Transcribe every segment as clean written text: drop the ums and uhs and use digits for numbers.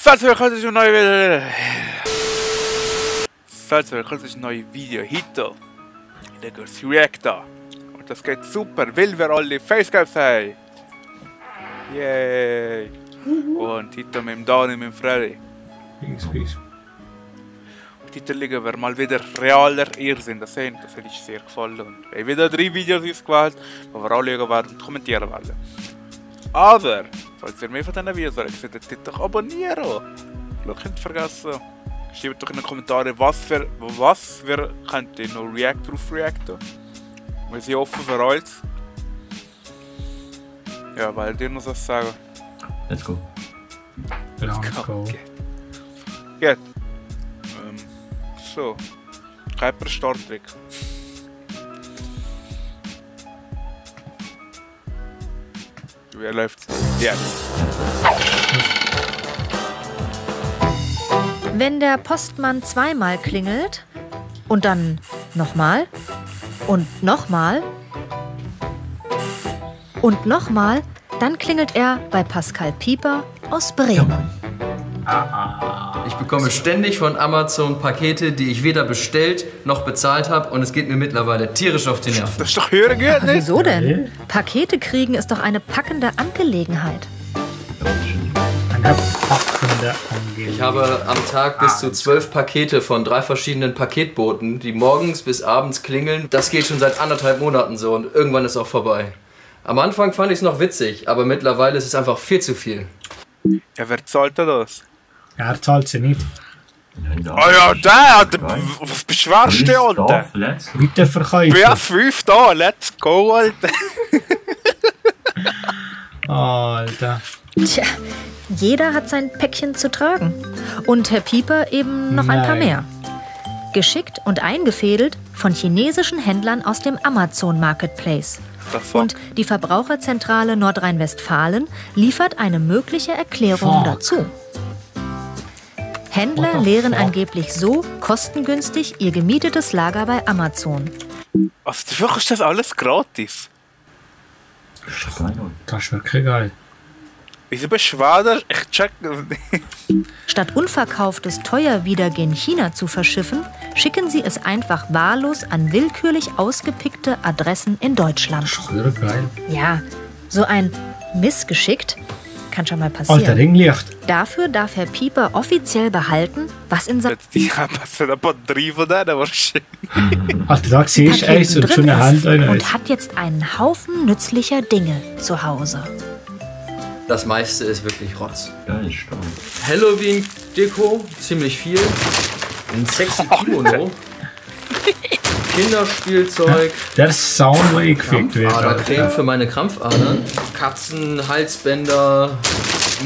willkommen zu einem neuen Video. Heute in der Girls Reactor. Und das geht super, weil wir alle Facecams haben. Yay! Und heute mit dem Dani und mit dem Freddy. Peace. Und heute liegen wir mal wieder realer Irrsinn. Das hat uns sehr gefallen. Und wir haben wieder 3 Videos ausgewählt, die wir anschauen werden und kommentieren werden. Aber, falls ihr mehr von diesen Videos wollt, solltet doch abonnieren. Schaut, nicht vergessen. Schreibt doch in die Kommentare, was wir könnten noch drauf reacten. Wir sind offen für alles. Ja, weil dir noch was sagen. Let's go. Let's go. Geht. So. Kuiper Starttrick. Wie läuft's? Ja. Wenn der Postmann zweimal klingelt und dann nochmal und nochmal und nochmal, dann klingelt er bei Pascal Pieper aus Bremen. Ich bekomme ständig von Amazon Pakete, die ich weder bestellt noch bezahlt habe, und es geht mir mittlerweile tierisch auf die Nerven. Das ist doch hören geht nicht. Wieso denn? Pakete kriegen ist doch eine packende Angelegenheit. Ich habe am Tag bis zu 12 Pakete von 3 verschiedenen Paketboten, die morgens bis abends klingeln. Das geht schon seit 1,5 Monaten so und irgendwann ist auch vorbei. Am Anfang fand ich es noch witzig, aber mittlerweile ist es einfach viel zu viel. Ja, wer zahlt denn das? Ja, er zahlt sie nicht. Oh ja, der! Was beschwerst du, Alter? Weiterverkäufer. BF5 da, let's go, Alter! Alter. Tja, jeder hat sein Päckchen zu tragen. Und Herr Pieper eben noch ein paar mehr. Geschickt und eingefädelt von chinesischen Händlern aus dem Amazon Marketplace. Und die Verbraucherzentrale Nordrhein-Westfalen liefert eine mögliche Erklärung dazu. Händler leeren angeblich so kostengünstig ihr gemietetes Lager bei Amazon. Also wirklich ist das alles gratis? Das ist wirklich geil. Wieso beschwert ich check das nicht. Statt unverkauftes teuer wieder gen China zu verschiffen, schicken sie es einfach wahllos an willkürlich ausgepickte Adressen in Deutschland. Das ist wirklich geil. Ja, so ein missgeschickt kann schon mal passieren. Alter, Ringlicht. Dafür darf Herr Pieper offiziell behalten, was in seinem Die haben ein paar 3 von denen wahrscheinlich. Alter, da siehst du eins und schon eine Hand und hat jetzt einen Haufen nützlicher Dinge zu Hause. Das meiste ist wirklich Rotz. Geil, stark. Halloween-Deko, ziemlich viel. Ein sexy Kimono. Kinderspielzeug. Der Sound, wo ich gefickt wird. Creme für meine Krampfadern. Katzenhalsbänder.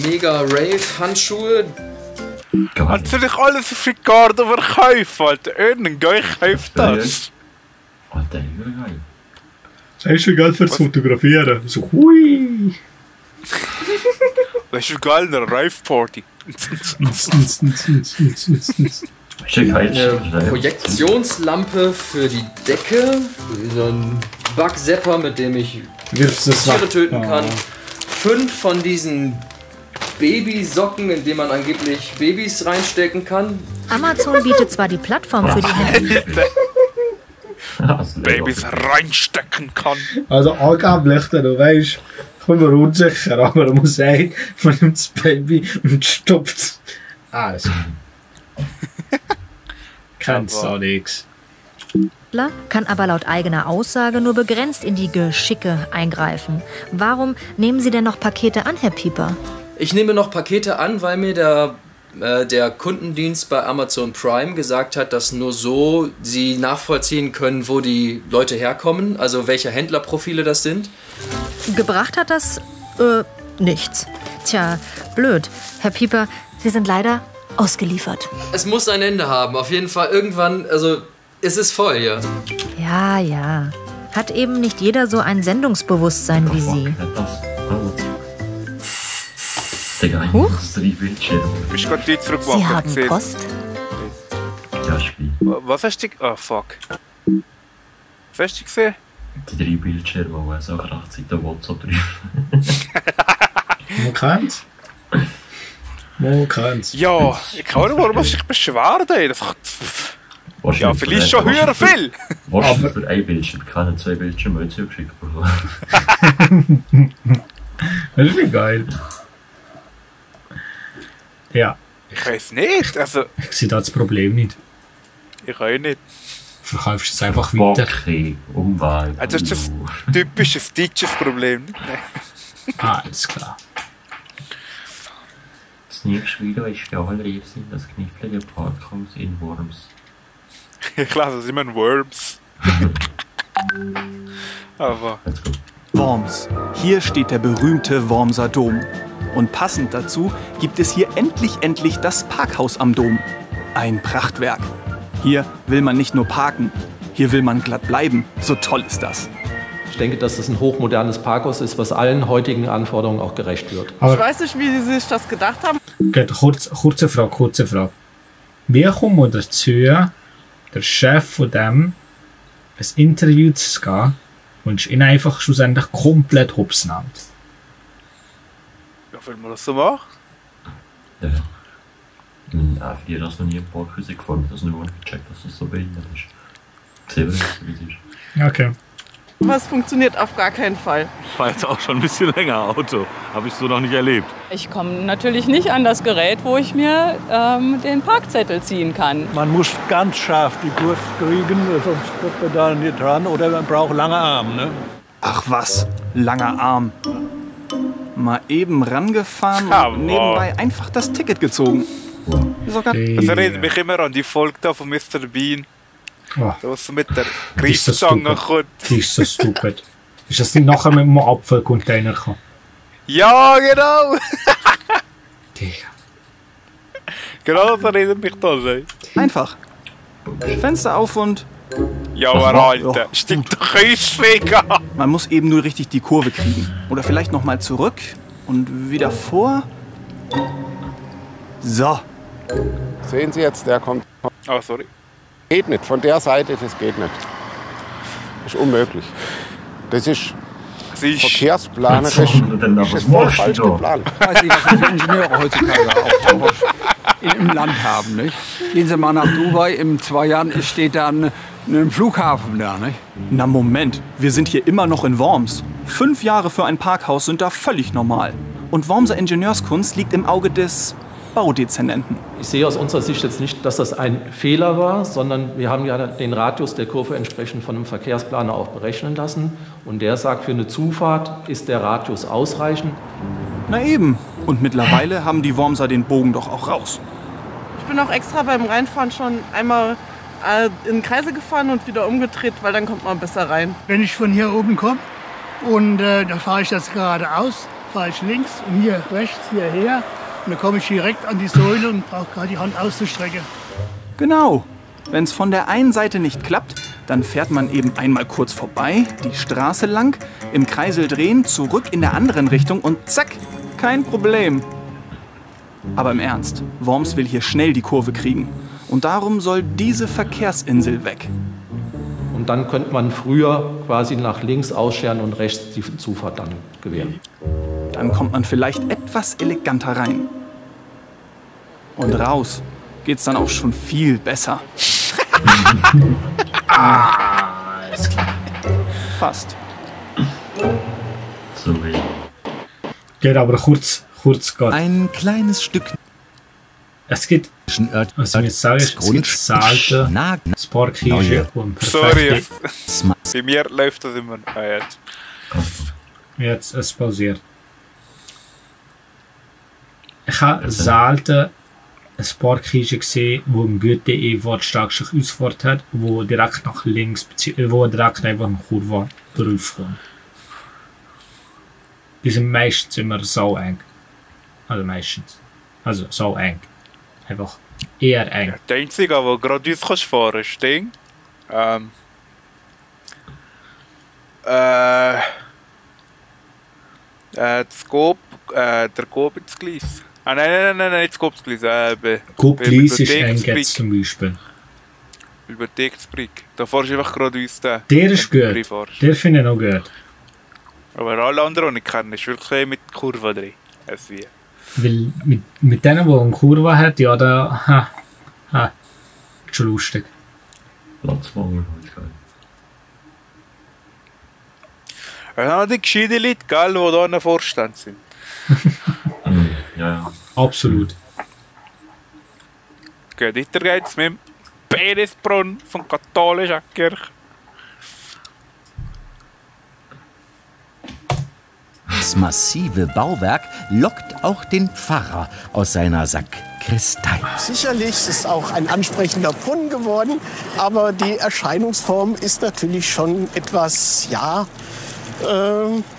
Mega Rave-Handschuhe. Kannst du dich alles auf Ricardo verkaufen, Alter? Irgendein Geil kauft das. Alter, geil. Das ist schon geil fürs Fotografieren. So, hui. Das ist geil, eine Rave-Party. Eine Projektionslampe für die Decke. So ein Bugzapper, mit dem ich Tiere töten kann. 5 von diesen Babysocken, in denen man angeblich Babys reinstecken kann. Amazon bietet zwar die Plattform für die Händler, Babys reinstecken kann. Also angeblich, du weißt, ich bin mir unsicher, aber man muss sagen, man nimmt das Baby und stoppt alles. Kannst auch nichts. kann aber laut eigener Aussage nur begrenzt in die Geschicke eingreifen. Warum nehmen Sie denn noch Pakete an, Herr Pieper? Ich nehme noch Pakete an, weil mir der Kundendienst bei Amazon Prime gesagt hat, dass nur so sie nachvollziehen können, wo die Leute herkommen, also welche Händlerprofile das sind. Gebracht hat das, nichts. Tja, blöd. Herr Pieper, Sie sind leider ausgeliefert. Es muss ein Ende haben, auf jeden Fall irgendwann, also es ist voll hier. Ja. Hat eben nicht jeder so ein Sendungsbewusstsein wie Sie. Huch? Bist du gerade die zurückgemacht? Sie haben Post? Ja, Spiel. Was hast du... Oh, fuck. Was hast du gesehen? Die 3 Bildschirme, wo es auch gleichzeitig WhatsApp drauf. Man kennt's. Wo kann's? Ja, ich kann nicht, warum muss ich beschweren? Ja, vielleicht schon höher viel. Wahrscheinlich für ein Bildschirm, keine 2 Bildschirme zugeschickt bekommen. Das ist nicht geil. Ja, Ich weiß nicht, also, ich sehe da das Problem nicht. ich auch nicht. Verkaufst es einfach weiter. Okay, Umwelt. Also, das ist ein typisches deutsches Problem. Nicht? Nein. Alles klar. Das nächste Video ist ja alle liebsten das knifflige Parkhaus in Worms. Ich lasse es immer in Worms. Aber, Let's go. Worms. Hier steht der berühmte Wormser Dom. Und passend dazu gibt es hier endlich das Parkhaus am Dom. Ein Prachtwerk. Hier will man nicht nur parken, hier will man glatt bleiben. So toll ist das. Ich denke, dass das ein hochmodernes Parkhaus ist, was allen heutigen Anforderungen auch gerecht wird. Aber Ich weiß nicht, wie sie sich das gedacht haben. kurze Frage. Wie kommen wir dazu, der Chef von dem ein Interview zu geben und ihn einfach schlussendlich komplett hops nimmt? ja, wenn man das so macht. Ja. In A4 hast du noch nie ein Parkhaus gefahren, das nur gecheckt, dass das so behindert ist. Sehen wir nicht, wie es ist. Okay. Aber es funktioniert auf gar keinen Fall. Ich fahre jetzt auch schon ein bisschen länger Auto. Habe ich so noch nicht erlebt. Ich komme natürlich nicht an das Gerät, wo ich mir den Parkzettel ziehen kann. Man muss ganz scharf die Kurve kriegen, sonst kommt man da nicht dran. Oder man braucht lange Arme. Ne? Ach was, langer Arm. Mal eben rangefahren Ah, und nebenbei einfach das Ticket gezogen. Sogar Das erinnert mich immer an die Folge da von Mr. Bean. Oh, Da was so mit der ist so Greifzange stupid. kommt. Das ist so stupid. Ist das nicht nachher mit einem Apfelcontainer gekommen? Ja, genau! Digga. Genau das erinnert mich da so. einfach. Fenster auf und Ja, Das aber war- Alter, ja. stimmt doch schräg an. man muss eben nur richtig die Kurve kriegen. Oder vielleicht noch mal zurück und wieder vor. So, Sehen Sie jetzt, der kommt. Oh, sorry. Geht nicht, von der Seite, das geht nicht. Das ist unmöglich. Das ist Sie ist verkehrsplanerisch Dann ist was es voll machst falsch du da? geplant. Ich weiß nicht, was die Ingenieure heutzutage auch im Land haben. Nicht? Gehen Sie mal nach Dubai, in 2 Jahren steht da ein Flughafen da. Nicht? na Moment, wir sind hier immer noch in Worms. 5 Jahre für ein Parkhaus sind da völlig normal. Und Wormser Ingenieurskunst liegt im Auge des Baudezernenten. Ich sehe aus unserer Sicht jetzt nicht, dass das ein Fehler war, sondern wir haben ja den Radius der Kurve entsprechend von einem Verkehrsplaner auch berechnen lassen. Und der sagt, für eine Zufahrt ist der Radius ausreichend. Na eben. Und mittlerweile haben die Wormser den Bogen doch auch raus. Ich bin auch extra beim Reinfahren schon einmal in Kreise gefahren und wieder umgedreht, weil dann kommt man besser rein. Wenn ich von hier oben komme und da fahre ich das geradeaus, fahre ich links und hier rechts hierher. Und dann komme ich direkt an die Säule und brauche gerade die Hand auszustrecken. Genau. Wenn es von der einen Seite nicht klappt, dann fährt man eben einmal kurz vorbei, die Straße lang, im Kreisel drehen, zurück in der anderen Richtung und zack, kein Problem. Aber im Ernst, Worms will hier schnell die Kurve kriegen. Und darum soll diese Verkehrsinsel weg. Und dann könnte man früher quasi nach links ausscheren und rechts die Zufahrt dann gewähren. Dann kommt man vielleicht etwas eleganter rein. Und raus geht's dann auch schon viel besser. Fast. Sorry. Geht aber kurz geht. Ein kleines Stück. Es gibt, was ich jetzt sage, es gibt selten das Parkhäuschen und Sorry, perfekte. bei mir läuft das immer. Ah, jetzt. Jetzt es pausiert. Ich habe selten ein Parkhäuschen gesehen, wo ein gute wortstarke Ausfahrt hat, wo direkt nach links, wo direkt einfach eine Kurve draufkommt. Die sind meistens immer so eng. Also meistens. Also so eng. Einfach eher eng. Der einzige, der gerade uns kannst fahren ist Ding. Das der Gobitzgleis. Ah, nein, nicht das Gobitzgleis. Gleis ist eng jetzt zum Beispiel. Bibliotheksbrick. Da fahrst du einfach gerade uns den. Der ist wenn du gut. fahrst. Der finde ich noch gut. Aber alle anderen, die ich kenne, ist wirklich mit Kurven drin. Es wie. Weil mit denen, die eine Kurve hat, ja, da. Schon lustig. Platzmangel halt geil. Ja, die gescheiten Leute, gell, die da in der Vorstand sind. Ja. Absolut. Okay, weiter geht's mit dem Penisbrunnen von katholischer Kirche. Das massive Bauwerk lockt auch den Pfarrer aus seiner Sakristei. Sicherlich ist auch ein ansprechender Brunnen geworden, aber die Erscheinungsform ist natürlich schon etwas, ja,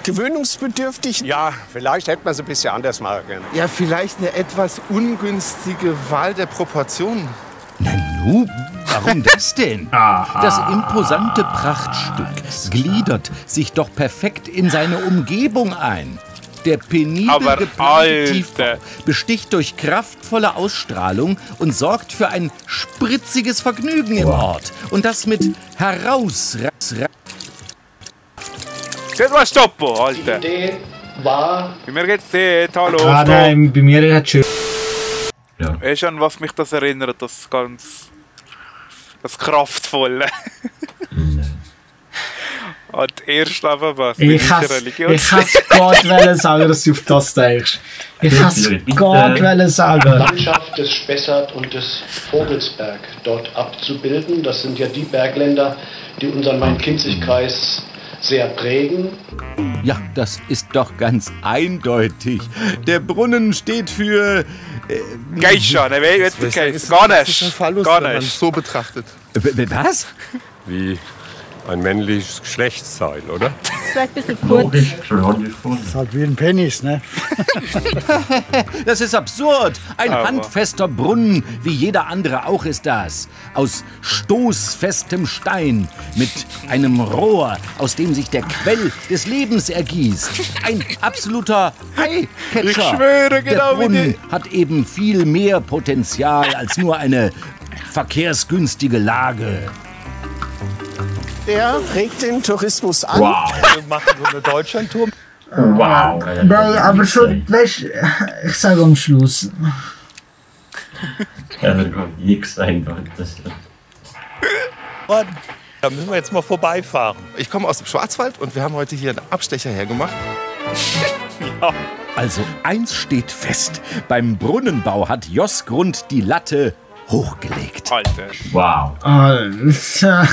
gewöhnungsbedürftig. Ja, vielleicht hätte man es ein bisschen anders machen können. Ja, vielleicht eine etwas ungünstige Wahl der Proportionen. Nanu, warum das denn? Das imposante Prachtstück gliedert sich doch perfekt in seine Umgebung ein. Der penibel geplante Tiefbau besticht durch kraftvolle Ausstrahlung und sorgt für ein spritziges Vergnügen im Ort. Und das mit Jetzt mal stoppen, Alter. Die Idee war... Bei mir geht's nicht, hallo, stopp. Nein, bei mir hat es schön. Ja. Weißt du, an was mich das erinnert, das das Kraftvolle? An die erste Lebenpass. Ich hätte gerade sagen, dass du auf das denkst. Ich hätte gerade sagen. Die Landschaft des Spessart und des Vogelsberg dort abzubilden. Das sind ja die Bergländer, die unseren Main-Kinzig-Kreis sehr prägen. Ja, das ist doch ganz eindeutig. Der Brunnen steht für... Geisha, ne? Gar nicht. Gar nicht. So betrachtet. Was? Wie ein männliches Geschlechtsteil, oder? Vielleicht ein bisschen kurz. Das ist halt wie ein Penis, ne? Das ist absurd. Ein handfester Brunnen, wie jeder andere auch ist das. Aus stoßfestem Stein, mit einem Rohr, aus dem sich der Quell des Lebens ergießt. Ein absoluter Eyecatcher. Ich schwöre, genau der Brunnen hat eben viel mehr Potenzial als nur eine verkehrsgünstige Lage. Er regt den Tourismus an. Wow. Wir machen so eine Deutschlandtour. Wow. Nein, aber schon, weißt du, ich sage am Schluss. Ja, wird nichts sein. Da müssen wir jetzt mal vorbeifahren. Ich komme aus dem Schwarzwald und wir haben heute hier einen Abstecher hergemacht. Ja. Also eins steht fest. Beim Brunnenbau hat Jos Grund die Latte hochgelegt. Alter. Wow. Alter.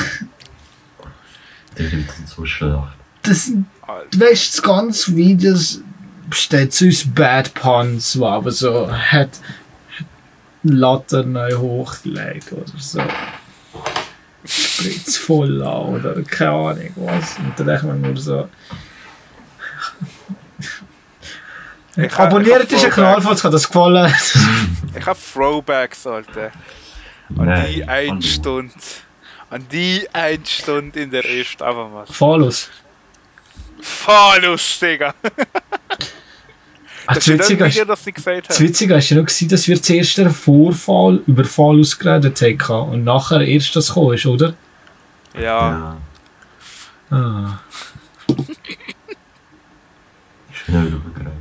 Der gibt uns so schlecht. Das weißt du, ganz wie das besteht so aus Bad Puns, wo aber so hat Latte neu hochgelegt oder so. Spritz voll an oder keine Ahnung was. Und dann denkt man nur so. Abonniert ist ein Kanal, falls euch das gefallen hat. Ich hab Throwbacks, Alter. An die 1 Stunde. An die 1 Stunde in der ersten Avamas. Falus. Falus, Digga. Das Witzige ist ja noch, dass wir zuerst den Vorfall über Falus geredet haben und nachher erst das gekommen ist, oder? Ja. Schnell übergeredet.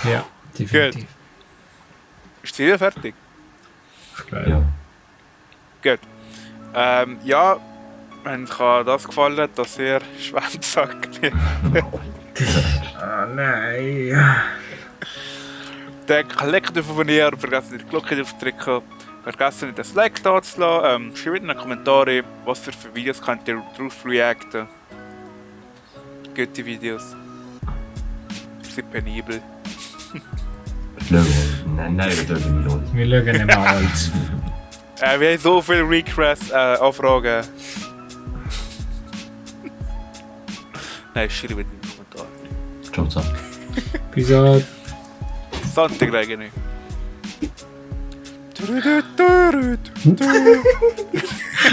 Ja, definitiv. Gut. Ist die fertig? Ja. Gut. Ja, wenn euch das gefallen hat, dass ihr Schwänzsack nein. Dann klickt auf Abonnieren, vergesst nicht die Glocke zu drücken, vergesst nicht das Like da zu lassen, schreibt in den Kommentaren, was für Videos könnt ihr darauf reacten. Gute Videos. Sind penibel. Nein, wir schauen nicht alles. Wir schauen nicht mal alles. Wir haben so viele Requests, Anfragen. Nein, schreibt in den Kommentaren. Ciao. Bis dann. Sonntag eigentlich.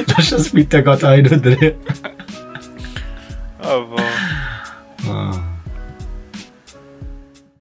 Das ist das Mittag gerade ein, oder? Aber.